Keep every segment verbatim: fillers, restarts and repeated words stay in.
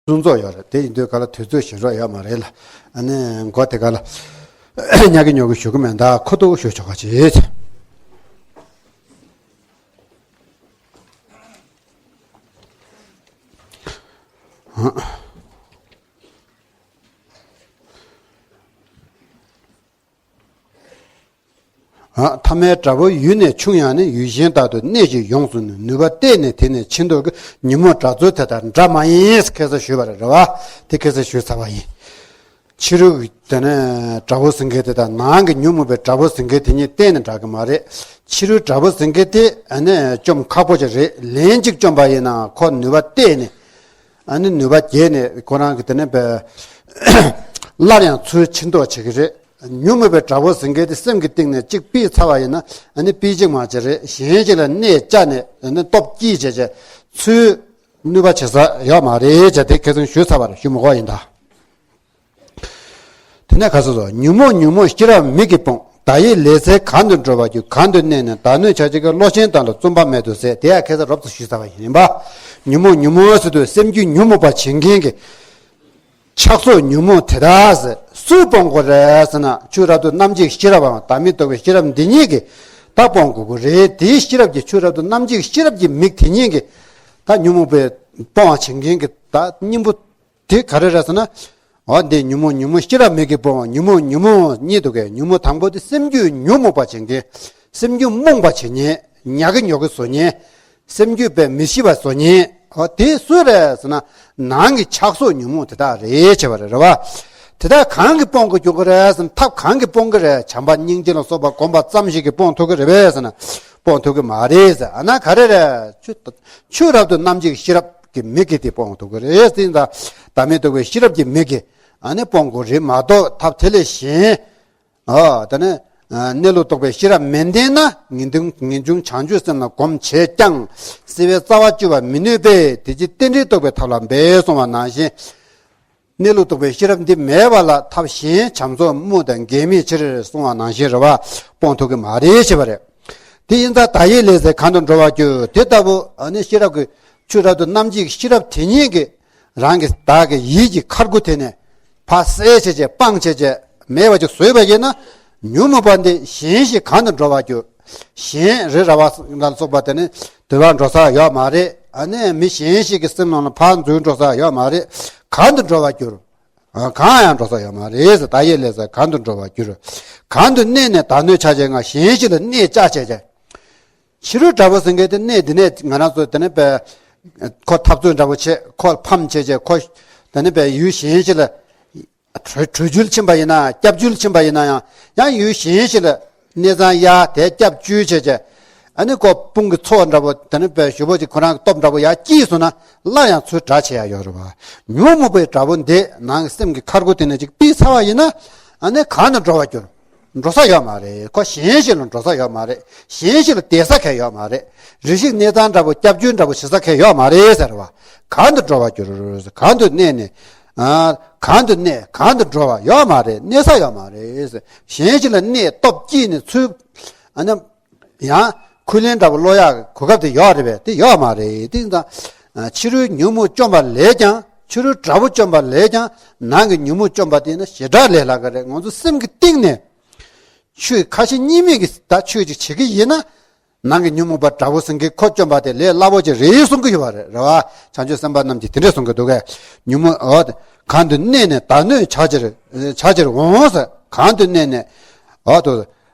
ཚུན་ཚོགས་ཡོད་རེད། དེ་ཡིན་དུས་ག་ལ་དུས་ཚོད་ཞིག་རོགས་ཡོད་མ་རེད་ལ། ཨ་ནི་མགོ་དེ་ག་ལ་ཉག་གི་ཉོག་གི་ཞུ་གི་མེད། ད་ཁོ་ཐུག་ཞུ་ཆོག་ག་བྱེད། ཨ། ཐ་མའི་དགྲ་བོ་ཡུལ་ནས་ཆུང་ཡང་ནི་ཡུལ་གཞན་དག་ཏུ་གནས་ཤིང་ཡོངས་སུ་ནུས་པ་གཏད་ནས་དེ་ནས་ཕྱིན་ཐོག་གི་ཉོན་མོངས་དགྲ་རྩོལ་དེ་དག་འདྲ་མ་ཡིན་ཁ་སང་ཞུས་པ་རེད་བ། དེ་ཁ་སང་ཞུས་ཚར་བ་ཡིན། ཕྱི་རོལ་གྱི་དེ་ནས་དགྲ་བོ་ཟེར་མཁན་དེ་དང་ནང་གི་ཉོན་མོངས་པའི་དགྲ་བོ་ཟེར་མཁན་དེ་གཉིས་གཏན་ནས་འདྲ་གི་མ་རེད། ཕྱི་རོལ་དགྲ་བོ་ཟེར་མཁན་དེ་ཨ་ནི་བཅོམ་ཁག་པོ་ཅིག་རེད། ལན་གཅིག་བཅོམ་པ་ཡིན་ན་ཁོ་ནུས་པ་གཏད་ནས་ཨ་ནི་ནུས་པ་རྒྱས་ནས་ཁོ་རང་གི་དེ་ནས་པའི་སླར་ཡང་ཚུར་ཕྱིན་ཐོག་བྱེད་ཀྱི་རེད། ཉོན་མོངས་པའི་དགྲ་བོ་ཟེར་མཁན་དེ་སེམས་ཀྱི་གཏིང་ནས་གཅིག་ཕུད་ཚར་བ་ཡིན་ན་ཨ་ནི་ཕུད་གཅིག་མ་བྱེད་རེད། གཞན་ཞིག་ལ་གནས་བཅའ་ནས་ཨ་ནི་སྟོབས་སྐྱེད་བྱས་བྱས་ཚུར་ནུས་པ་བྱེད་ས་ཡོད་མ་རེད་བྱས། དེ་ཁ་སང་ཞུས་ཚར་བ་རེད། ཞུ་མི་དགོས་ཡིན་ད། དེ་ནས་ཁ་སང་སོ། ཉོན་མོངས་ཉོན་མོངས་ཤེས་རབ་མིག་གིས་སྤོང་། བདག་ཡིད་ལས་འཚལ་གང་དུ་འགྲོ་བར་འགྱུར། གང་དུ་གནས་ནས་བདག་གནོད་བྱ་བྱེད་ཀྱི། བློ་ཞན་དག་ལ་བཙུན་པ་མལ་དུ་ཟད། དེ་ཡང་ཁ་སང་རོབ་ཙམ་ཞུས་ཚར་བ་ཡིན་པ། ཉོན་མོངས་ཉོན་མོངས་ཟེར་དུས་སེམས་རྒྱུད་ཉོན་མོངས་པ་བྱེད་མཁན་གྱི་ཆགས་སོགས་ཉོན་མོངས་དེ་དག་ཟེར། སུས་སྤོང་དགོས་རེད་ཟེར་ན་ཆོས་རབ་ཏུ་རྣམ་འབྱེད་ཤེས་རབ་བམ་བདག་མེད་རྟོགས་པའི་ཤེས་རབ་འདི་ཉིད་ཀྱིས་ད་སྤོང་དགོས་ཀྱི་རེད། དེའི་ཤེས་རབ་ཀྱི་ཆོས་རབ་ཏུ་རྣམ་འབྱེད་ཤེས་རབ་ཀྱི་མིག་དེ་ཉིད་ཀྱིས་ད་ཉོན་མོངས་པའི་སྤོང་བ་བྱེད་མཁན་གྱི་ད་སྙིང་པོ་དེ་ག་རེ་རེད་ཟེར་ན། འོ་འདི་ཉོན་མོངས་ཉོན་མོངས་ཤེས་རབ་མིག་གིས་སྤོང་བ། ཉོན་མོངས་ཉོན་མོངས་གཉིས་འདུག་གས། ཉོན་མོངས་དང་པོ་དེ་སེམས་རྒྱུད་ཉོན་མོངས་པ་བྱེད་མཁན། སེམས་རྒྱུད་རྨོངས་པ་བྱེད་མཁན། ཉག་གི་ཉོག་གི་བཟོ་མཁན། སེམས་རྒྱུད་པའི་མི་ཤེས་པ་བཟོ་མཁན། འོ་དེ་སུ་རེད་ཟེར་ན་ནང་གི་ཆགས་སོགས་ཉོན་མོངས་དེ་དག་རེད་བྱས་པ་རེད། རེད་བ། དེ་དག་གང་གིས་སྤོང་དགོས་ཀྱི་རེད་ཟེར་ན་ཐབས་གང་གིས་སྤོང་གི་རེད། བྱམས་པ་སྙིང་རྗེ་ལ་སོགས་པ་བསྒོམ་པ་ཙམ་ཞིག་གིས་སྤོང་ཐུབ་ཀྱི་རེད་པས་ཟེར་ན་སྤོང་ཐུབ་ཀྱི་མ་རེད་ཟེར། ཨ་ན་ག་རེ་རེད། ཆོས་ཆོས་རབ་ཏུ་རྣམ་འབྱེད་ཤེས་རབ་ཀྱི་མིག་གིས་དེ་སྤོང་ཐུབ་ཀྱི་རེད་ཟེར། ད་བདག་མེད་རྟོགས་པའི་ཤེས་རབ་ཀྱི་མིག་གིས་ཨ་ནི་སྤོང་དགོས་རེད་མ་གཏོགས་ཐབས་དེ་ལས་གཞན། ཨ་ད་ནི་གནས་ལུགས་རྟོགས་པའི་ཤེས་རབ་མི་ལྡན་ན་ངེས་འབྱུང་ངེས་འབྱུང་བྱང་ཆུབ་སེམས་ལ་གོམས་བྱས་ཀྱང་བསིལ་བའི་རྩ་བ་གཅོད་པ་མི་ནུས་པས། དེ་ཕྱིར་རྟེན་འབྲེལ་རྟོགས་པའི་ཐབས་ལ་འབད་གསུངས་པ་ནང་བཞིན། གནས་ལུགས་རྟོགས་པའི་ཤེས་རབ་འདི་མེད་པ་ལ་ཐབས་གཞན་བྱམས་སོགས་རྨུགས་དང་འགལ་མེད་ཕྱིར་གསུངས་པ་ནང་བཞིན་རེད་བ། སྤོང་ཐུབ་ཀྱི་མ་རེད་ཞེས་པ་རེད། དེ་ཡིན་ཙང་བདག་ཡིད་ལས་འཚལ་གང་དུ་འགྲོ་བར་འགྱུར། དེ་ལྟ་བུ་ཨ་ནི་ཤེས་རབ་ཀྱི་ཆོས་རབ་ཏུ་རྣམ་འབྱེད་ཀྱི་ཤེས་རབ་དེ་ཉིད་ཀྱིས་རང་གི་བདག་གི་ཡིད་ཀྱི་ཁར་ཁུ་དེ་ནས་ཕར་བསལ་བྱས་བྱས་སྤང་བྱས་བྱས་མེད་པ་ཅིག་བཟོས་པ་ཡིན་ན་ཉོན་མོངས་པ་འདི་གཞན་ཞིག་གང་དུ་འགྲོ་བར་འགྱུར། གཞན་རི་ར་བ་ལ་སོགས་པ་དེ་ནི་དེ་བར་འགྲོ་ས་ཡོད་མ་རེད། ཨ་ནི་མི་གཞན་ཞིག་གི་སེམས་ནང་ལ་ཕར་འཛུལ་འགྲོ་ས་ཡོད་མ་རེད། གང་དུ་འགྲོ་བར་འགྱུར། ཨ་གང་ཡང་འགྲོ་ས་ཡོད་མ་རེད་ཟེར། བདག་ཡིད་ལས་འཚལ་གང་དུ་འགྲོ་བར་འགྱུར། གང་དུ་གནས་ནས་བདག་གནོད་བྱ་བྱེད་ང་། གཞན་ཞིག་ལ་གནས་བཅའ་བྱས་བྱས། ཕྱི་རོལ་དགྲ་བོ་ཟེར་མཁན་དེ་གནས་འདི་ནས་ང་རང་ཚོ་དེ་ནས་པའི་ཁོ་འཐབ་རྩོད་འདྲ་བོ་བྱས་ཁོ་ཕམ་བྱས་བྱས་ཁོ་དེ་ནས་པའི་ཡུལ་གཞན་ཞིག་ལ་བྲོས་བྲོས་བྱོལ་ཕྱིན་པ་ཡིན་ན་སྐྱབས་བཅོལ་ཕྱིན་པ་ཡིན་ན་ཡང་ཡང་ཡུལ་གཞན་ཞིག་ལ་གནས་ཚང་གཡར་དེ་སྐྱབས་བཅོལ་བྱས་བྱས་ཨ་ནི་ཁོ་དཔུང་གི་ཚོགས་འདྲ་བོ་དེ་ནས་པའི་ཞུ་བོ་ཅིག་ཁོ་རང་གི་སྟོབས་འདྲ་བོ་ཡར་སྐྱེས་སོང་ན་སླར་ཡང་ཚུར་དགྲ་བྱེད་ཡ་ཡོད་རེད་བ། ཉོན་མོངས་པའི་དགྲ་བོ་འདི་ནང་གི་སེམས་ཀྱི་ཁར་ཁུ་དེ་ནས་ཅིག་ཕུད་ཚར་བ་ཡིན་ན་ཨ་ནི་གང་དུ་འགྲོ་བར་འགྱུར། འགྲོ་ས་ཡོད་མ་རེད། ཁོ་གཞན་ཞིག་ལ་འགྲོ་ས་ཡོད་མ་རེད། གཞན་ཞིག་ལ་བསྡད་ས་གང་ཡོད་མ་རེད། རེ་ཞིག་གནས་ཚང་འདྲ་པོ་སྐྱབས་བཅོལ་འདྲ་པོ་བྱེད་ས་གང་ཡོད་མ་རེད་ཟེར་བ། གང་དུ་འགྲོ་བར་འགྱུར། གང་དུ་གནས་ནས། ཨ་གང་དུ་གནས་གང་དུ་འགྲོ་བ་ཡོད་མ་རེད། གནས་ས་ཡོད་མ་རེད་ཟེར། གཞན་ཞིག་ལ་གནས་སྟོབས་སྐྱེས་ནས་ཚུར་ཨ་ནི་ཡང་ཁུ་ལན་འདྲ་པོ་ལོག་ཡག་གོ་སྐབས་དེ་ཡོད་རེད་པས། དེ་ཡོད་མ་རེད། དེ་ཡིན་ཙང་ཕྱི་རོལ་ཉོན་མོངས་བཅོམ་པ་ལས་ཀྱང་ཕྱི་རོལ་དགྲ་བོ་བཅོམ་པ་ལས་ཀྱང་ནང་གི་ཉོན་མོངས་བཅོམ་པ་དེ་ནི་ཞེ་དྲག་ལས་སླ་གི་རེད། ང་ཚོ་སེམས་ཀྱི་གཏིང་ནས། ཆོས་ཁ་ཞེ་གཉིས་མེད་ཀྱི་ད་ཆོས་ཅིག་བྱེད་ཀྱི་ཡིན་ན། ནང་གི་ཉོན་མོངས་པ་དགྲ་བོ་ཟེར་མཁན་ཁོ་བཅོམ་པ་དེ་ལས་སླ་པོ་ཅིག་རེད་གསུང་གི་ཡོད་པ་རེད། རེད་བ། བྱང་ཆུབ་སེམས་དཔའ་རྣམས་ཀྱིས་དེ་འདྲས་གསུང་གི་འདུག་གས། ཉོན་མོངས་འོ་དེ་གང་དུ་གནས་ནས་བདག་གནོད་བྱ་ཕྱིར་བྱ་ཕྱིར་འོང་ཟེར། གང་དུ་གནས་ནས་འོ་དོ་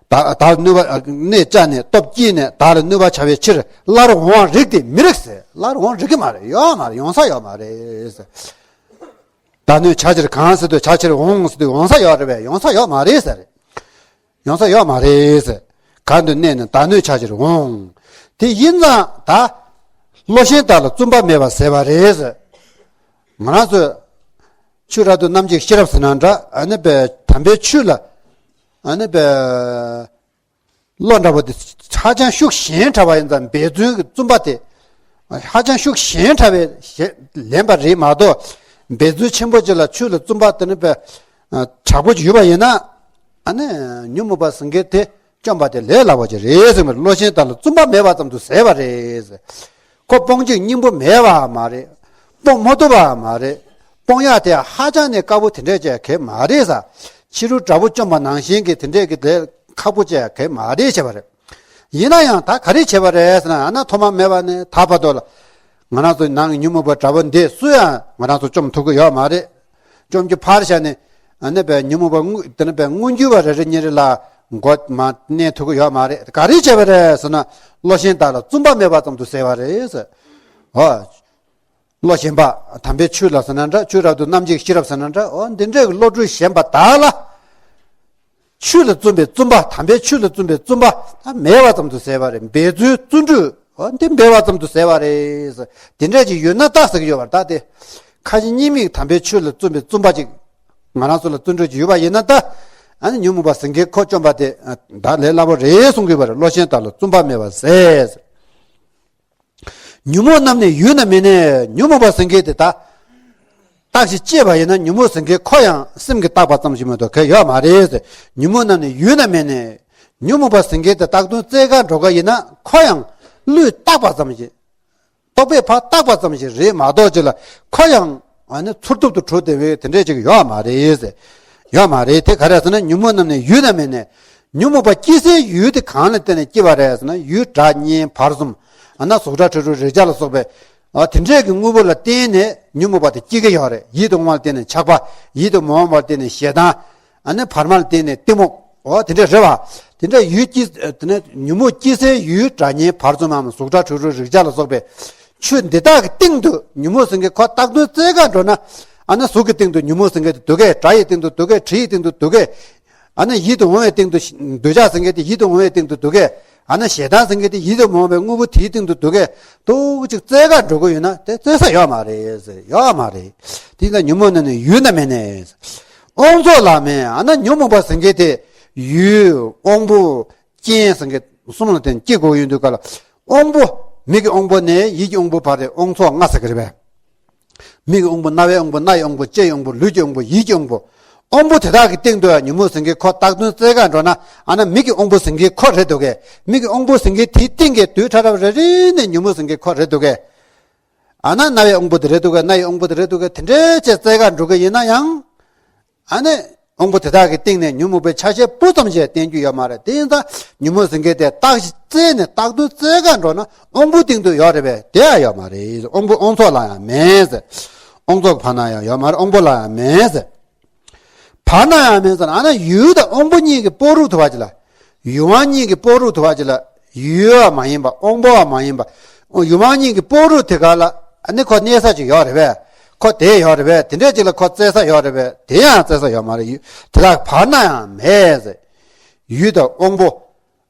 བདག་བདག་གནོད་པ་གནས་བཅའ་ནས་སྟོབས་བསྐྱེད་ནས་བདག་ལ་གནོད་པ་བྱ་བའི་ཕྱིར་སླར་འོང་བ་རིགས་ཏེ་མི་རིགས་ཟེར། སླར་འོང་རིགས་ཀྱི་མ་རེད། ཡོད་མ་རེད། ཡོང་ས་ཡོད་མ་རེད་ཟེར། བདག་གནོད་བྱ་ཕྱིར་གང་ཟེར་དུས་བྱ་ཕྱིར་འོང་ཟེར་དུས་ཡོང་ས་ཡོད་རེད་པས། ཡོང་ས་ཡོད་མ་རེད་ཟེར། ཡོང་ས་ཡོད་མ་རེད་ཟེར། གང་དུ་གནས་ནས་བདག་གནོད་བྱ་ཕྱིར་འོང་། དེ་ཡིན་ཙང་ད་བློ་ཞན་དག་ལ་བཙུན་པ་མེད་པར་ཟད་པ་རེད་ཟེར། ང་རང་ཚོས་ཆོས་རབ་ཏུ་རྣམ་འབྱེད་ཤེས་རབ་ཟེར་ན་འདྲ། ཨ་ནི་པའི་དམ་པའི་ཆོས་ལ་ཨ་ནི་པའི་བློ་འདྲ་པོ་དེ་ཧ་ཅང་ཤུགས་ཞན་དྲགས་པ་ཡིན་ཙང་འབད་བརྩོན་གྱི་བཙུན་པ་དེ་ཧ་ཅང་ཤུགས་ཞན་དྲགས་པའི་ཞེ་ལན་པ་རེད་མ་གཏོགས། འབད་བརྩོན་ཆེན་པོ་ཅིག་ལ་ཆོས་ལ་བཙུན་པ་དེ་ནི་པའི་དྲག་པོ་ཅིག་ཡོད་པ་ཡིན་ན་ཨ་ནི་ཉོན་མོངས་པ་ཟེར་མཁན་དེ་བཅོམ་པ་དེ་ལས་སླ་པོ་ཅིག་རེད་ཟེར་བའི་བློ་ཞན་དག་ལ་བཙུན་པ་མེད་པ་ཙམ་དུ་ཟད་པ་རེད་ཟེར། ཁོ་སྤོང་བྱེད་སྙིང་པོ་མེད་པ་མ་རེད། སྤོང་མ་ཐུབ་པ་མ་རེད། སྤོང་ཡག་དེ་ཧ་ཅང་ནས་དཀའ་བོ་དེ་འདྲས་ཅིག་གས་མ་རེད་ས། ཕྱི་རོལ་དགྲ་བོ་བཅོམ་པ་ནང་བཞིན་གྱི་དེ་འདྲས་ཀྱི་ལས་ཁག་པོ་ཅིག་གས་མ་རེད་བྱས་པ་རེད། ཡིན་ན་ཡང་ད་ག་རེ་བྱས་པ་རེད་ཟེར་ན། ཨ་ན་ཐོག་མ་མེད་པ་ནས་ད་བར་དུ་ལ་ང་རང་ཚོ་ནང་གི་ཉོན་མོངས་པ་དགྲ་བོ་འདི་སུ་ཡང་ང་རང་ཚོ་བཅོམ་ཐུབ་ཀྱི་ཡོད་མ་རེད། བཅོམ་རྒྱུ་ཕར་བཞག་ནས། ཨ་ནི་པའི་ཉོན་མོངས་པ་དངོས་དེ་ནི་པའི་མངོན་གྱུར་བ་རེ་རེ་གཉིས་རེ་ལ་མགོ་མ་གནོན་ཐུབ་ཀྱི་ཡོད་མ་རེད། ག་རེ་བྱས་པ་རེད་ཟེར་ན། བློ་ཞན་དག་ལ་བཙུན་པ་མེད་པ་ཙམ་དུ་ཟད་པ་རེད་ཟེར། ཨོ། བློ་ཞན་པ་དམ་པའི་ཆོས་ལ་ཟེར་ན་འདྲ། ཆོས་རབ་ཏུ་རྣམ་འབྱེད་ཤེས་རབ་ཟེར་ན་འདྲ། འོ་འདི་འདྲའི་བློ་གྲོས་ཞན་པ་དག་ལ། ཆོས་ལ་བཙུན་པའི་བཙུན་པ། དམ་པའི་ཆོས་ལ་བཙུན་པའི་བཙུན་པ་ད་མེད་པ་ཙམ་དུ་ཟད་པ་རེད། འབད་རྩོལ་བརྩོན་འགྲུས། འོ་འདི་འབད་པ་ཙམ་དུ་ཟད་པ་རེད། དེ་འདྲ་ཅིག་ཡོད་ན་ད་ཟེར་གྱི་ཡོད་པ་རེད། ད་དེ་ཁ་ཞེ་གཉིས་མེད་དམ་པའི་ཆོས་ལ་བཙུན་པའི་བཙུན་པ་ཅིག་ང་རང་ཚོ་ལ་བརྩོན་འགྲུས་ཅིག་ཡོད་པ་ཡིན་ན་ད། ཨ་ནི་ཉོན་མོངས་པ་ཟེར་མཁན་ཁོ་བཅོམ་པ་དེ་ད་ལས་སླ་པོ་རེད་གསུང་གི་ཡོད་པ་རེད། བློ་ཞན་དག་ལ་བཙུན་པ་མེད་པ་ཟད། ཉོན་མོངས་རྣམས་ནི་ཡུལ་ན་མེད་ནས། ཉོན་མོངས་པ་ཟེར་མཁན་དེ་ད། བརྟག་ཅིང་དཔྱད་པ་ཡིན་ན་ཉོན་མོངས་ཟེར་མཁན་ཁོ་ཡང་སེམས་ཀྱིས་བཏགས་པ་ཙམ་ཞིག་མ་གཏོགས་ག་ཡོད་མ་རེད་ཟེར། ཉོན་མོངས་རྣམས་ནི་ཡུལ་ན་མེད་ནས། ཉོན་མོངས་པ་ཟེར་མཁན་དེ་བཏགས་དོན་བཙལ་ག་འགྲོ་ག་ཡིན་ན་ཁོ་ཡང་བློས་བཏགས་པ་ཙམ་ཞིག་རྟོག་པས་ཕར་བཏགས་པ་ཙམ་ཞིག་རེད་མ་གཏོགས་ཅི་ལ་ཁོ་ཡང་ཨ་ནི་ཚུར་སྟོབ་ཏུ་གྲུབ་བསྡད་པའི་དེ་འདྲས་ཅིག་ཡོད་མ་རེད་ཟེར། ཡོད་མ་རེད། དེ་ག་རེ་ཟེར་ན་ཉོན་མོངས་རྣམས་ནི་ཡུལ་ན་མེད་ནས། ཉོན་མོངས་པ་སྐྱེ་སའི་ཡུལ་དེ་གང་ལ་བརྟེན་ནས་སྐྱེ་བ་རེད་ཟེར་ན། ཡུལ་སྒྲ་བརྙན་བར་གསུམ། ཨ་ན་གཟུགས་སྒྲ་དྲི་རོ་རེག་བྱ་ལ་སོགས་པའི་ཨ་དེ་འདྲས་ཀྱི་དངོས་པོ་ལ་བརྟེན་ནས་ཉོན་མོངས་པ་དེ་སྐྱེ་གི་ཡོད་རེད། ཡིད་དུ་འོང་བ་ལ་བརྟེན་ནས་ཆགས་པ། ཡིད་དུ་མ་འོང་བ་ལ་བརྟེན་ནས་ཞེ་སྡང་། ཨ་ནི་བར་མ་ལ་བརྟེན་ནས་གཏི་མུག་འོ་དེ་འདྲ་རེད་བ། དེ་འདྲ་ཡུལ་སྐྱེ་དེ་ནས་ཉོན་མོངས་སྐྱེ་སའི་ཡུལ་སྒྲ་བརྙན་བར་གསུམ་མམ་གཟུགས་སྒྲ་དྲི་རོ་རེག་བྱ་ལ་སོགས་པའི་ཆོས་འདི་དག་གི་སྟེང་དུ་ཉོན་མོངས་ཟེར་མཁན་ཁོ་བཏགས་དོན་བཙལ་ག་འགྲོ་ན། ཨ་ནི་གཟུགས་ཀྱི་སྟེང་དུ་ཉོན་མོངས་ཟེར་མཁན་དེ་འདུག་གས། སྒྲ་ཡི་སྟེང་དུ་འདུག་གས། དྲི་ཡི་སྟེང་དུ་འདུག་གས། ཨ་ནི་ཡིད་དུ་འོང་བའི་སྟེང་དུ་འདོད་ཆགས་ཟེར་མཁན་དེ་ཡིད་དུ་འོང་བའི་སྟེང་དུ་འདུག་གས། ཨ་ནི་ཞེ་སྡང་ཟེར་མཁན་དེ་ཡིད་དུ་མ་འོང་བའི་དངོས་པོ་དེའི་སྟེང་དུ་འདུག་གས། ཏོག་ཅིག་བཙལ་ག་འགྲོ་གི་ཡོད་ན་དེ་བཙལ་ས་ཡོད་མ་རེད་ཟེར། ཡོད་མ་རེད། དེ་ཡིན་ཙང་ཉོན་མོངས་རྣམས་ནི་ཡུལ་ན་མེད་ནས། དབང་མཚོ་ལ་མེད། ཨ་ན་ཉོན་མོངས་པ་ཟེར་མཁན་དེ་ཡུལ་དབང་པོ་རྐྱེན་ཟེར་མཁན་གསུམ་ལ་བརྟེན་སྐྱེ་དགོས་ཡོང་དུས་ག་ལ། དབང་པོ། མིག་གི་དབང་པོ་ནས་ཡིད་ཀྱི་དབང་པོ་བར་དེ་དབང་མཚོ་ལྔ་ཟེར་གི་རེད་པས། མིག་གི་དབང་པོ། རྣ་བའི་དབང་པོ། སྣ་ཡི་དབང་པོ། ལྕེ་ཡི་དབང་པོ། ལུས་ཀྱི་དབང་པོ། ཡིད་ཀྱི་དབང་པོ། དབང་པོ་དེ་དག་གི་སྟེང་དུ་ཡང་ཉོན་མོངས་ཟེར་མཁན་ཁོ་བཏགས་དོན་བཙལ་ག་འགྲོ་ན། ཨ་ན་མིག་གི་དབང་པོ་ཟེར་མཁན་ཁོ་རེད་འདུག་གས། མིག་གི་དབང་པོ་ཟེར་མཁན་དེའི་སྟེང་གི་དུས་ཕྲ་རབ་རེ་རེ་ནས་ཉོན་མོངས་ཟེར་མཁན་ཁོ་རེད་འདུག་གས། ཨ་ན་རྣ་བའི་དབང་པོ་དེ་རེད་འདུག་གས། སྣ་ཡི་དབང་པོ་དེ་རེད་འདུག་གས། དེ་འདྲའི་ཅིག་བཙལ་ག་འགྲོ་གི་ཡིན་ན་ཡང་། ཨ་ནི་དབང་པོ་དེ་དག་གི་སྟེང་ནས་ཉོན་མོངས་པའི་ཆ་ཤས་སྤུ་ཙམ་ཞིག་བསྟན་རྒྱུ་ཡོད་མ་རེད། དེ་ཡིན་ཙང་ཉོན་མོངས་ཟེར་མཁན་དེ་བརྟག་བཙལ་ནས་བཏགས་དོན་བཙལ་ག་འགྲོ་ན་དབང་པོའི་སྟེང་དུ་ཡོད་རེད་པས། དེ་ཡང་ཡོད་མ་རེད། དབང་པོ་དབང་མཚོ་ལ་ཡང་མེད་ཟེར། དབང་མཚོ་གི་བར་ན་ཡང་ཡོད་མ་རེད། དབང་པོ་ལ་ཡང་མེད་ཟེར། བར་ན་ཡང་མེད་ཟེར། ཨ་ན་ཡུལ་དང་དབང་པོ་གཉིས་ཀྱི་སྤོ་རུ་དུ་བ་ཅི་ལ། ཡུལ་དབང་གཉིས་ཀྱི་སྤོ་རུ་དུ་བ་ཅི་ལ། ཡུལ་བ་མ་ཡིན་པ། དབང་པོ་བ་མ་ཡིན་པ། ཡུལ་དབང་གཉིས་ཀྱི་སྤོ་རུ་དེ་ག་ལ་ཨ་ནི་ཁོ་གནས་ས་ཅིག་ཡོད་རེད་པས། ཁོ་དེ་ཡོད་རེད་པས། དེ་འདྲས་ཅིག་ལ་ཁོ་བཙལ་ས་ཡོད་རེད་པས། དེ་ཡང་བཙལ་ས་ཡོད་མ་རེད། ཡུལ་དེ་དག་བར་ན་ཡང་མེད་ཟེར། ཡུལ་དང་དབང་པོ།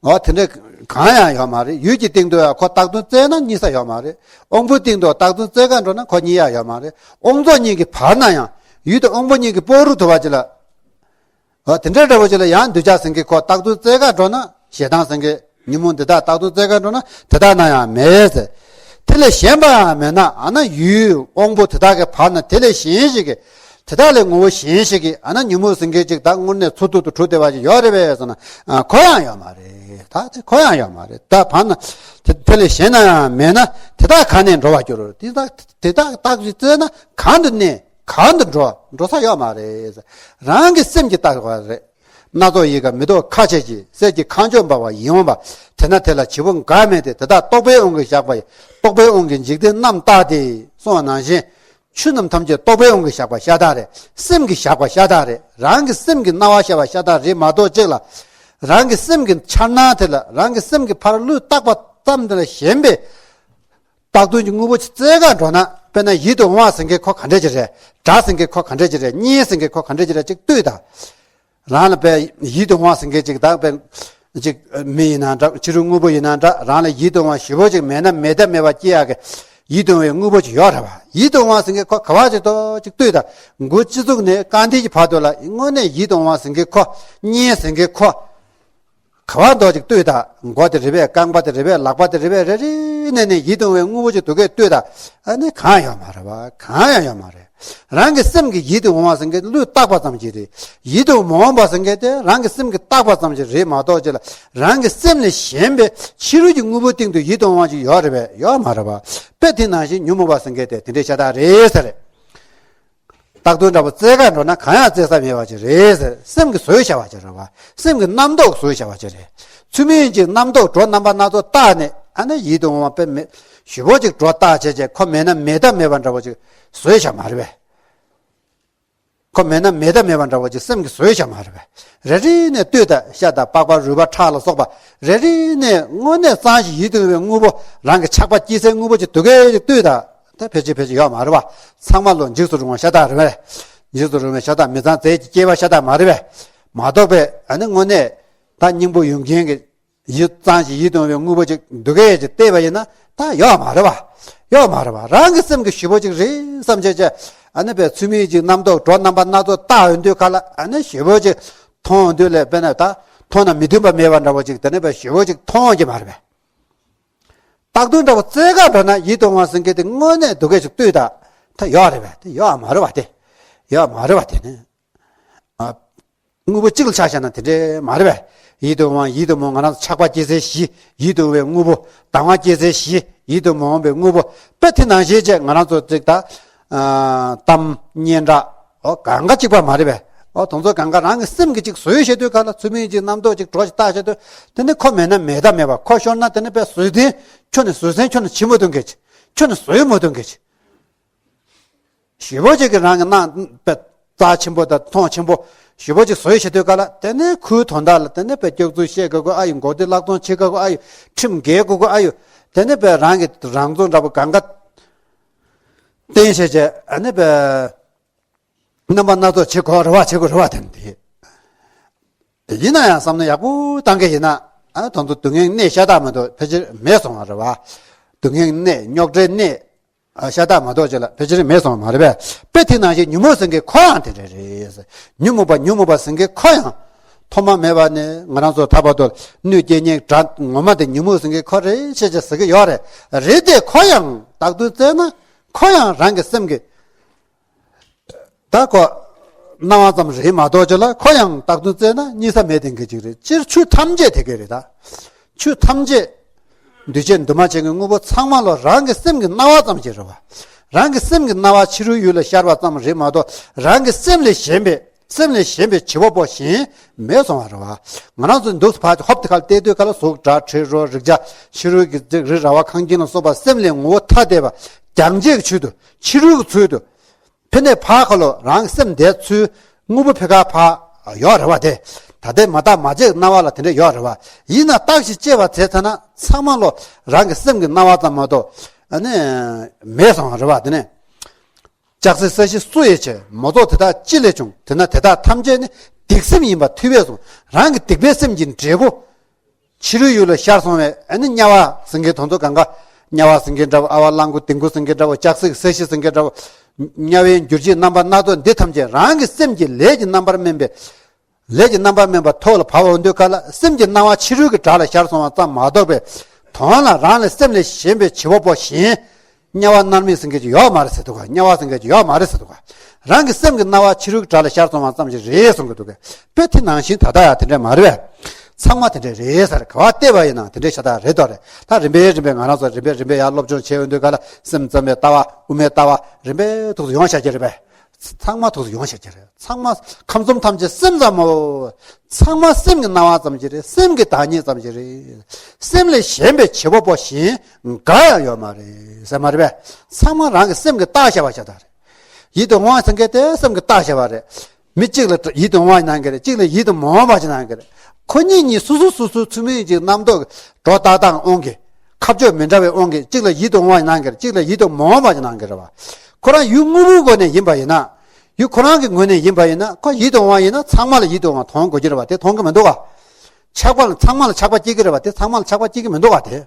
འོ་དེ་འདྲས་གང་ཡང་ཡོད་མ་རེད། ཡུལ་གྱི་སྟེང་དུ་ཡང་ཁོ་བཏགས་དོན་བཙལ་ན་རྙེད་ས་ཡོད་མ་རེད། དབང་པོའི་སྟེང་དུ་བཏགས་དོན་བཙལ་ག་འགྲོ་ན་ཁོ་རྙེད་ཡ་ཡོད་མ་རེད། དབང་མཚོ་གཉིས་ཀྱི་བར་ན་ཡང་ཡུལ་དང་དབང་པོ་གཉིས་ཀྱི་སྤོ་རུ་དུ་བ་ཅི་ལ། འོ་དེ་འདྲ་འདྲ་བོ་ཅིག་ལ་ཡང་འདོད་ཆགས་ཟེར་མཁན་ཁོ་བཏགས་དོན་བཙལ་ག་འགྲོ་ན། ཞེ་སྡང་ཟེར་མཁན་ཉོན་མོངས་འདི་དག་བཏགས་དོན་བཙལ་ག་འགྲོ་ན་དེ་དག་ན་ཡང་མེད་ཟེར། དེ་ལས་གཞན་པ་ཡང་མེད་ན། ཨ་ན་ཡུལ་དབང་པོ་དེ་དག་གི་བར་ན་དེ་ལས་གཞན་ཞིག་གིས། དེ་དག་ལས་ངོ་བོ་གཞན་ཞིག་གིས་ཨ་ན་ཉོན་མོངས་ཟེར་མཁན་ཅིག་ད་དངོས་གནས་ཚུར་ཐུག་ཏུ་གྲུབ་བསྡད་པ་ཞིག་ཡོད་རེད་པས་ཟེར་ན། ཨ་ཁོ་ཡང་ཡོད་མ་རེད། ད་དེ་ཁོ་ཡང་ཡོད་མ་རེད། ད་བར་ན་དེ་དེ་ལས་གཞན་ན་ཡང་མེད་ན་དེ་དག་གང་ནས་འགྲོ་བར་འགྱུར། དེ་དག་དེ་དག་བརྟག་ཅིང་བཙལ་ན་གང་དུ་གནས། གང་དུ་འགྲོ། འགྲོ་ས་ཡོད་མ་རེད། རང་གི་སེམས་ཀྱིས་བརྟགས་པ་རེད། སྣ་ཚོགས་ཡིད་ཀ་མི་རྟོག་ཁ་ཆེ་ཀྱི། གསེར་གྱི་ཁ་མཆུ་འབར་བ་ཡིད་འོང་བ། དེ་ན་དེ་ལ་བྱི་ཕོ་འགའ་མེད་དེ། དེ་དག་རྟོག་པའི་དབང་གིས་བཞག་པ་ཡི། རྟོག་པའི་དབང་གིས་འཇིག་རྟེན་རྣམས་བརྟགས་ཏེ། གསུངས་པ་ནང་བཞིན། ཆོས་རྣམས་ཐམས་ཅད་རྟོག་པའི་དབང་གིས་བཞག་པ་ཤ་སྟག་རེད། སེམས་ཀྱིས་བཞག་པ་ཤ་སྟག་རེད། རང་གི་སེམས་ཀྱི་སྣང་བ་ཤར་བ་ཤ་སྟག་རེད་མ་གཏོགས་གཅིག་ལ། རང་གི་སེམས་ཀྱི་འཆར་སྣང་དེ་ལ། རང་གི་སེམས་ཀྱི་ཕར་བློས་བཏགས་པ་ཙམ་དེ་ལ་ཞེན་པའི་བཏགས་དོན་གྱི་དངོས་པོ་ཅིག་བཙལ་ག་འགྲོ་ན། དཔེར་ན་ཡིད་དུ་འོང་བ་ཟེར་མཁན་ཁོ་ག་འདྲ་ཅིག་རེད། སྒྲ་ཟེར་མཁན་ཁོ་ག་འདྲ་ཅིག་རེད། བརྙན་ཟེར་མཁན་ཁོ་ག་འདྲ་ཅིག་རེད། ཅིག་ལྟོས་དང་། རང་ལ་དཔེ་ཡིད་དུ་འོང་བ་ཟེར་མཁན་ཅིག་དང་། དཔེ་ཅིག་མི་ཡིན་ན་འདྲ། ཕྱི་རོལ་དངོས་པོ་ཡིན་ན་འདྲ། རང་ལ་ཡིད་དུ་འོང་བ་ཞེ་པོ་ཅིག་མེད་ན་མེད་ཐབས་མེད་པ་སྐྱེ་ཡག་གི་ཡིད་དུ་འོང་བའི་དངོས་པོ་ཅིག་ཡོད་རེད་བ། ཡིད་དུ་འོང་བ་ཟེར་མཁན་ཁོ་ག་བ་ཅིག་ཏོ་ཅིག་ལྟོས་དང་། མགོ་སྤྱི་གཙུག་ནས་རྐང་མཐིལ་གྱི་བར་དུ་ལ་དངོས་གནས་ཡིད་དུ་འོང་བ་ཟེར་མཁན་ཁོ། བརྙན་ཟེར་མཁན་ཁོ། ག་བ་མདོག་ཅིག་ལྟོས་དང་། མགོ་དེ་རེད་པས། རྐང་པ་དེ་རེད་པས། ལག་པ་དེ་རེད་པས། རེ་རེ་ནས་ནས་ཡིད་དུ་འོང་བའི་དངོས་པོ་ཅིག་འདུག་གས་ལྟོས་དང་། ཨ་ནི་གང་ཡང་ཡོད་མ་རེད་བ། གང་ཡང་ཡོད་མ་རེད། རང་གི་སེམས་ཀྱིས་ཡིད་དུ་འོང་བ་ཟེར་མཁན་བློས་བཏགས་པ་ཙམ་ཞིག་རེད། ཡིད་དུ་མ་འོང་བ་ཟེར་མཁན་དེ་རང་གི་སེམས་ཀྱིས་བཏགས་པ་ཙམ་ཞིག་རེད་མ་གཏོགས་ཅིག་ལ། རང་གི་སེམས་ལས་གཞན་པའི་ཕྱི་རོལ་གྱི་དངོས་པོའི་སྟེང་དུ་ཡིད་དུ་འོང་བ་ཞིག་ཡོད་རེད་པས། ཡོད་མ་རེད་བ། དཔེ་དེ་ནང་བཞིན་ཉོན་མོངས་པ་ཟེར་མཁན་དེ་དེ་འདྲའི་ཤ་སྟག་རེད་ཟེར། རྟག་ཏུ་འདྲ་པོ་བཙལ་ག་འགྲོ་ན་གང་ཡང་བཙལ་ས་མེད་པ་ཅིག་རེད་ཟེར། སེམས་ཀྱིས་བཟོས་བཞག་པ་ཅིག་རེད་བ། སེམས་ཀྱི་རྣམ་རྟོག་བཟོས་བཞག་པ་ཅིག་རེད། ཚུལ་མིན་གྱི་རྣམ་རྟོག་གྲོགས་རྣམ་པ་སྣ་ཚོགས་བཏགས་ནས་ཨ་ནི་ཡིད་དུ་འོང་བ་དཔེ་མེད་ཞེ་པོ་ཅིག་གྲོགས་བཏགས་བྱས་བྱས་ཁོ་མེད་ན་མེད་ཐབས་མེད་པ་འདྲ་པོ་ཅིག་བཟོས་བཞག་མ་རེད་པས། ཁོ་མེད་ན་མེད་ཐབས་མེད་པ་འདྲ་པོ་ཅིག་སེམས་ཀྱིས་བཟོས་བཞག་མ་རེད་པས། རེ་རེ་ནས་ལྟོས་དང་། ཤ་དང་པགས་པ་རུས་པ་ཁྲག་ལ་སོགས་པ་རེ་རེ་ནས་དངོས་གནས་གཙང་ཞིང་ཡིད་དུ་འོང་བའི་དངོས་པོ། རང་གི་ཆགས་པ་སྐྱེ་སའི་དངོས་པོ་ཅིག་འདུག་གས་ཅིག་ལྟོས་དང་། ད་ཕལ་ཆེར་ཕལ་ཆེར་ཡོད་མ་རེད་བ། ཚང་མ་ལོ་འཇིགས་སུ་རུང་བ་ཤ་སྟག་རེད་པས། འཇིགས་སུ་རུང་བའི་ཤ་སྟག་མི་གཙང་རྫས་ཀྱིས་སྐྱེས་པ་ཤ་སྟག་མ་རེད་པས། མ་གཏོགས་པའི་ཨ་ནི་དངོས་གནས་ད་སྙིང་པོ་ཡོད་མཁན་གྱི་ཡིད་གཙང་ཞིང་ཡིད་དུ་འོང་བའི་དངོས་པོ་ཅིག་འདུག་གས་ཅིག་བལྟས་པ་ཡིན་ན་ད་ཡོད་མ་རེད་བ། ཡོད་མ་རེད་བ། རང་གི་སེམས་ཀྱི་ཞེ་པོ་ཅིག་རེད་བསམ་བྱས་བྱས་ཨ་ནི་པའི་ཚུལ་མིན་གྱི་རྣམ་རྟོག་གྲོགས་རྣམ་པ་སྣ་ཚོགས་བཏགས་ཡོང་དུས་ག་ལ་ཨ་ནི་ཞེ་པོ་ཅིག་མཐོང་ཡོང་དུས་ལས་དཔེར་ན་ད་མཐོང་ན་མི་མཐུན་པ་མེད་པ་འདྲ་པོ་ཅིག་དེ་ནས་པའི་ཞེ་པོ་ཅིག་མཐོང་ཡོང་གི་མ་རེད་པས། རྟག་ཏུ་འདྲ་པོ་བཙལ་ག་འགྲོ་ན་ཡིད་དུ་འོང་བ་ཟེར་མཁན་དེ་དངོས་གནས་འདུག་གས་ཅིག་ལྟོས་དང་། ད་ཡོད་རེད་པས། དེ་ཡོད་མ་རེད་པ་དེ། ཡོད་མ་རེད་པ་དེ་ནི། ཨ། དངོས་པོ་གཅིག་ལ་ཆ་བཞག་ན་དེ་འདྲས་མ་རེད་པས། ཡིད་དུ་འོང་བ་ཡིད་དུ་འོང་། ང་རང་ཚོ་ཆགས་པ་སྐྱེ་སའི་གཞི་ཡིད་དུ་འོང་བའི་དངོས་པོ། སྡང་བ་སྐྱེ་སའི་གཞི་ཡིད་དུ་མ་འོང་བའི་དངོས་པོ། དཔེ་དེ་ནང་བཞིན་བྱས་ང་རང་ཚོ་ཅིག་ད། ཨ། གཏམ་སྙན་གྲགས། ཨོ་གང་ག་གཅིག་པ་མ་རེད་པས། ཨོ་དེ་ཚོ་གང་ག་རང་གི་སེམས་ཀྱིས་ཅིག་བཟོས་བྱས་དུས་ག་ལ་ཚུལ་མིན་གྱི་རྣམ་རྟོག་ཅིག་གྲོགས་ཅིག་བཏགས་བྱས་དུས་དེ་ནི་ཁོ་མེད་ན་མེད་ཐབས་མེད་པ། ཁོ་ཤོར་ན་དེ་ནི་པའི་བཟོས་ཚན་ཁྱོན་ནས་བཟོས་ཚན་ཁྱོན་ནས་བྱེད་མ་ཐུབ་མཁན་ཅིག་ཁྱོན་ནས་བཟོས་མ་ཐུབ་མཁན་ཅིག་ཞེ་པོ་ཅིག་གིས་རང་གི་སྣང་པའི་རྩ་ཆེན་པོ་དང་མཐོང་ཆེན་པོ་ཞེ་པོ་ཅིག་བཟོས་བྱེད་དུས་ག་ལ་དེ་ནས་ཁོའི་དོན་དག་ལ་དེ་ནས་པའི་སྐྱག་རྫུན་བཤད་དགོས་དགོས་ཨ་ཡོད། མགོ་བདེ་ལག་སྟོང་བྱེད་དགོས་དགོས་ཨ་ཡོད། ཁྲིམས་འགལ་དགོས་དགོས་ཨ་ཡོད། དེ་ནས་པའི་རང་གི་རང་ཚོ་འདྲ་པོ་གང་ག་བསྟན་བྱས་བྱས་ཨ་ནི་པའི་རྣམ་པ་སྣ་ཚོགས་བྱེད་དགོས་རེད་བ། བྱེད་དགོས་རེད་བ། དེ་ནི་དེ་ཡིན་ན་ཡང་བསམ་བློ་ཡག་པོ་བཏང་གི་ཡིན་ན་ཨ་དེ་ཚོ་སྡུག་བསྔལ་གནས་ཤ་སྟག་མ་གཏོགས་ཕལ་ཆེར་མེད་སོང་བ་རེད་བ། སྡུག་བསྔལ་གནས་རྙོག་དྲའི་གནས། ཨ་ཤ་སྟག་མ་གཏོགས་ཅིག་ལ་ཕལ་ཆེར་མེད་སོང་བ་མ་རེད་པས། དཔེ་དེ་ནང་བཞིན་ཉོན་མོངས་ཟེར་མཁན་ཁོ་ཡང་དེ་འདྲ་རེད། ཉོན་མོངས་པ་ཉོན་མོངས་པ་ཟེར་མཁན་ཁོ་ཡང་ཐོག་མ་མེད་པ་ནས་ང་རང་ཚོ་ད་བར་དུ་གནོད་སྐྱེལ་མཁན་དགྲ་ངོ་མ་དེ་ཉོན་མོངས་ཟེར་མཁན་ཁོ་རེད་ཅེས་ཅེས་ཟེར་གྱི་ཡོད་རེད། རེད་དེ་ཁོ་ཡང་རྟག་ཏུ་བཙལ་ན་ཁོ་ཡང་རང་གི་སེམས་ཀྱི་ད་ཁོ་སྣང་བ་ཙམ་རེད་མ་གཏོགས་ཅིག་ལ་ཁོ་ཡང་རྟག་ཏུ་བཙལ་ན་རྙེད་ས་མེད་དེ་འགའ་ཅིག་རེད། སྤྱིར་ཆོས་ཐམས་ཅད་དེ་ག་རེད་ད། ཆོས་ཐམས་ཅད། འདུས་བྱས་འདུས་མ་བྱས་ཀྱི་དངོས་པོ་ཚང་མ་ལོ་རང་གི་སེམས་ཀྱི་སྣང་བ་ཙམ་ཞིག་རེད་བ། རང་གི་སེམས་ཀྱི་སྣང་བ་ཕྱི་རོལ་ཡུལ་ལ་ཤར་བ་ཙམ་རེད་མ་གཏོགས་རང་གི་སེམས་ལས་གཞན་པའི་སེམས་ལས་གཞན་པའི་བྱེད་པ་པོ་གཞན་མེད་སོང་བ་རེད་བ། ང་རང་ཚོ་འདུག་ཕར་ཧོབ་ཏེ་ཁ་ལ་བལྟས་དུས་ཁ་ལ་གཟུགས་སྒྲ་དྲི་རོ་རེག་བྱ་ཕྱི་རོལ་གྱི་རི་ར་བ་ཁང་ཁྱིམ་ལ་སོགས་པ་སེམས་ལས་ངོ་བོ་ཐ་དད་པ་རྒྱང་བྱེད་ཀྱི་ཚུལ་དུ་ཕྱི་རོལ་གྱི་ཚུལ་དུ། ཕི་ནས་ཕ་ཁ་ལོ་རང་སེམས་དེ་ཚུལ་དངོས་པོ་ཕི་ཁ་ཕ་ཡོད་རེད་བ། དེ་ད་ལྟའི་མ་བརྟགས་མ་དཔྱད་སྣང་བ་ལ་དེ་འདྲ་ཡོད་རེད་བ། ཡིན་ན་བརྟགས་ཤིང་དཔྱད་པ་བྱས་ཚར་ན་ཚང་མ་ལོ་རང་གི་སེམས་ཀྱི་སྣང་བ་ཙམ་མ་གཏོགས་ཨ་ནི་མེད་སོང་བ་རེད་བ། དེ་ནས་ལྕགས་སྲེག་ས་གཞི་སུ་ཡིས་བྱས། མོ་ཚོགས་དེ་དག་ཅི་ལས་བྱུང་། དེས་ན་དེ་དག་ཐམས་ཅད་ནི་སྡིག་སེམས་ཡིན་པ་ཐུབ་པས་གསུངས། རང་གི་སྡིག་པའི་སེམས་ཀྱི་འབྲས་བུ། ཕྱི་རོལ་ཡུལ་ལ་ཤར་སོང་བས་ཨ་ནི་དམྱལ་བ་ཟེར་མཁན་དེ་ཚོ་གང་ག་དམྱལ་བ་ཟེར་མཁན་འདྲ་བོ་ཨ་བ་གླང་པོ་ལྡིང་གུ་ཟེར་མཁན་འདྲ་བོ་ལྕགས་སྲེག་ས་གཞི་ཟེར་མཁན་འདྲ་བོ། དམྱལ་བའི་འགྱུར་བྱེད་རྣམ་པ་སྣ་ཚོགས་འདི་ཐམས་ཅད་རང་གི་སེམས་ཀྱི་ལས་ཀྱི་རྣམ་པར་སྨིན་པའི་ལས་ཀྱི་རྣམ་པར་སྨིན་པ་ཐོག་ལ་བབས་འོང་དུས་ག་ལ་སེམས་ཀྱི་སྣང་བ་ཕྱི་རོལ་གྱི་བྲག་ལ་ཤར་སོང་བ་ཙམ་མ་གཏོགས་པའི་དོན་ལ་རང་ལས་སེམས་ལས་གཞན་པའི་བྱེད་པ་པོ་གཞན། དམྱལ་བ་མནར་མེད་ཟེར་མཁན་ཅིག་ཡོད་མ་རེད་ཟེར་འདུག་ག་དམྱལ་བ་ཟེར་མཁན་ཅིག་ཡོད་མ་རེད་ཟེར་འདུག་ག་རང་གི་སེམས་ཀྱི་སྣང་བ་ཕྱི་རོལ་གྱི་བྲག་ལ་ཤར་སོང་བ་ཙམ་ཞིག་རེད་གསུང་གི་འདུག་ག་དཔེ་དེ་ནང་བཞིན་ད་ལྟ་ཡང་དེ་འདྲ་མ་རེད་པས། ཚང་མ་དེ་འདྲ་རེད་ཟེར་ག་བ་བལྟས་པ་ཡིན་ན་དེ་འདྲ་ཤ་སྟག་རེད་དོ་རེད། ད་རིམ་པས་རིམ་པས་ང་རང་ཚོ་རིམ་པས་རིམ་པས་ཡར་སློབ་སྦྱོང་བྱས་ཡོང་དུས་ག་ལ་སེམས་ཙམ་པའི་ལྟ་བ་དབུ་མའི་ལྟ་བ་རིམ་པས་ཐུགས་སུ་ཡོང་བཞག་གི་རེད་པས། ཚང་མ་ཐུགས་སུ་ཡོང་བཞག་གི་རེད། ཚང་མ་ཁམས་གསུམ་ཐམས་ཅད་སེམས་ཙམ་མོ། ཚང་མ་སེམས་ཀྱི་སྣང་བ་ཙམ་ཞིག་རེད། སེམས་ཀྱི་བདག་ཉིད་ཙམ་ཞིག་རེད། སེམས་ལས་གཞན་པའི་བྱེད་པ་པོ་གཞན་འགའ་ཡང་ཡོད་མ་རེད་ཟེར་མ་རེད་པས། ཚང་མ་རང་གི་སེམས་ཀྱིས་བཏགས་བཞག་པ་ཤ་སྟག་རེད། ཡིད་དུ་འོང་བ་ཟེར་མཁན་དེ་སེམས་ཀྱིས་བཏགས་བཞག་པ་རེད། མི་གཅིག་ལ་ཡིད་དུ་འོང་བ་ཡིན་ན་འགའ་རེད། གཅིག་ལ་ཡིད་དུ་མ་འོང་བ་ཞིག་ཡིན་ན་འགའ་རེད། ཁོ་གཉིས་གཉིས་སོ་སོ་སོ་སོའི་ཚུལ་མིན་གྱི་རྣམ་རྟོག་གི་སྒྲོ་བཏགས་སྟངས་དབང་གིས་ཁ་ཕྱོགས་མི་འདྲ་བའི་དབང་གིས་གཅིག་ལ་ཡིད་དུ་འོང་བ་ཡིན་ན་འགའ་རེད། གཅིག་ལ་ཡིད་དུ་མ་འོང་བ་ཡིན་ན་འགའ་རེད་བ། ཁོ་རང་ཡུལ་དངོས་པོའི་སྒོ་ནས་ཡིན་པ་ཡིན་ན། ཡུལ་ཁོ་རང་གི་ངོས་ནས་ཡིན་པ་ཡིན་ན་ཁོ་ཡིད་དུ་འོང་བ་ཡིན་ན་ཚང་མ་ལ་ཡིད་དུ་འོང་བ་མཐོང་དགོས་ཀྱི་རེད་བ། དེ་མཐོང་གི་མི་འདུག་ག་ཆགས་པ་ལ་ཚང་མ་ལ་ཆགས་པ་སྐྱེ་གི་རེད་བ། དེ་ཚང་མ་ལ་ཆགས་པ་སྐྱེ་གི་མི་འདུག་ག་དེ།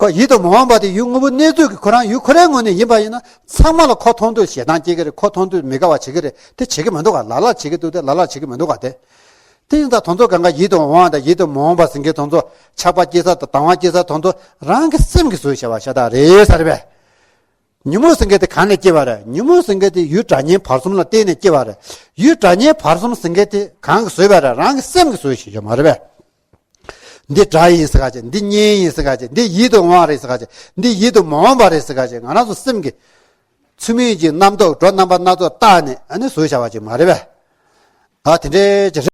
ཁོ་ཡིད་དུ་མ་འོང་བ་དེ་ཡུལ་དངོས་པོ་གནས་ཚུལ་གྱི་ཁོ་རང་ཡུལ་ཁོ་རའི་ངོས་ནས་ཡིན་པ་ཡིན་ན་ཚང་མ་ལ་ཁོ་མཐོང་དུས་ཞེ་སྡང་སྐྱེ་གི་རེད། ཁོ་མཐོང་དུས་མི་དགའ་བ་བྱེད་ཀྱི་རེད། དེ་བྱེད་ཀྱི་མི་འདུག་ག་ལ་ལ་བྱེད་ཀྱི་འདུག་དེ་ལ་ལ་བྱེད་ཀྱི་མི་འདུག་ག་དེ། དེ་ཡིན་ཙང་དེ་ཚོ་གང་ག་ཡིད་དུ་འོང་བ་དང་ཡིད་དུ་མ་འོང་བ་ཟེར་མཁན་དེ་ཚོ་ཆགས་པ་སྐྱེ་ས་དང་སྡང་བ་སྐྱེ་ས་དེ་ཚོ་རང་གི་སེམས་ཀྱིས་བཟོས་བཞག་པ་ཤ་སྟག་རེད་ཟེར་བས། ཉོན་མོངས་ཟེར་མཁན་དེ་གང་ནས་སྐྱེ་བ་རེད། ཉོན་མོངས་ཟེར་མཁན་དེ་ཡུལ་སྒྲ་བརྙན་བར་གསུམ་ལ་བརྟེན་ནས་སྐྱེ་བ་རེད། ཡུལ་སྒྲ་བརྙན་བར་གསུམ་ཟེར་མཁན་དེ་གང་གིས་བཟོས་པ་རེད། རང་གི་སེམས་ཀྱིས་བཟོས་བཞག་ཡོད་མ་རེད་པས། འདི་སྒྲ་ཡིན་ཟེར་ག་ཅིག་འདི་བརྙན་ཡིན་ཟེར་ག་ཅིག་འདི་ཡིད་དུ་འོང་བ་རེད་ཟེར་ག་ཅིག་འདི་ཡིད་དུ་མ་འོང་བ་རེད་ཟེར་ག་ཅིག་ང་རང་ཚོ་སེམས་ཀྱིས་ ཚུལ་མིན་གྱི་རྣམ་རྟོག་འགྲོ་རྣམ་པ་སྣ་ཚོགས་བཏགས་ནས་ཨ་ནི་བཟོས་བཞག་པ་ཅིག་མ་རེད་པས། ད་དེ་འདྲའི་ཅིག་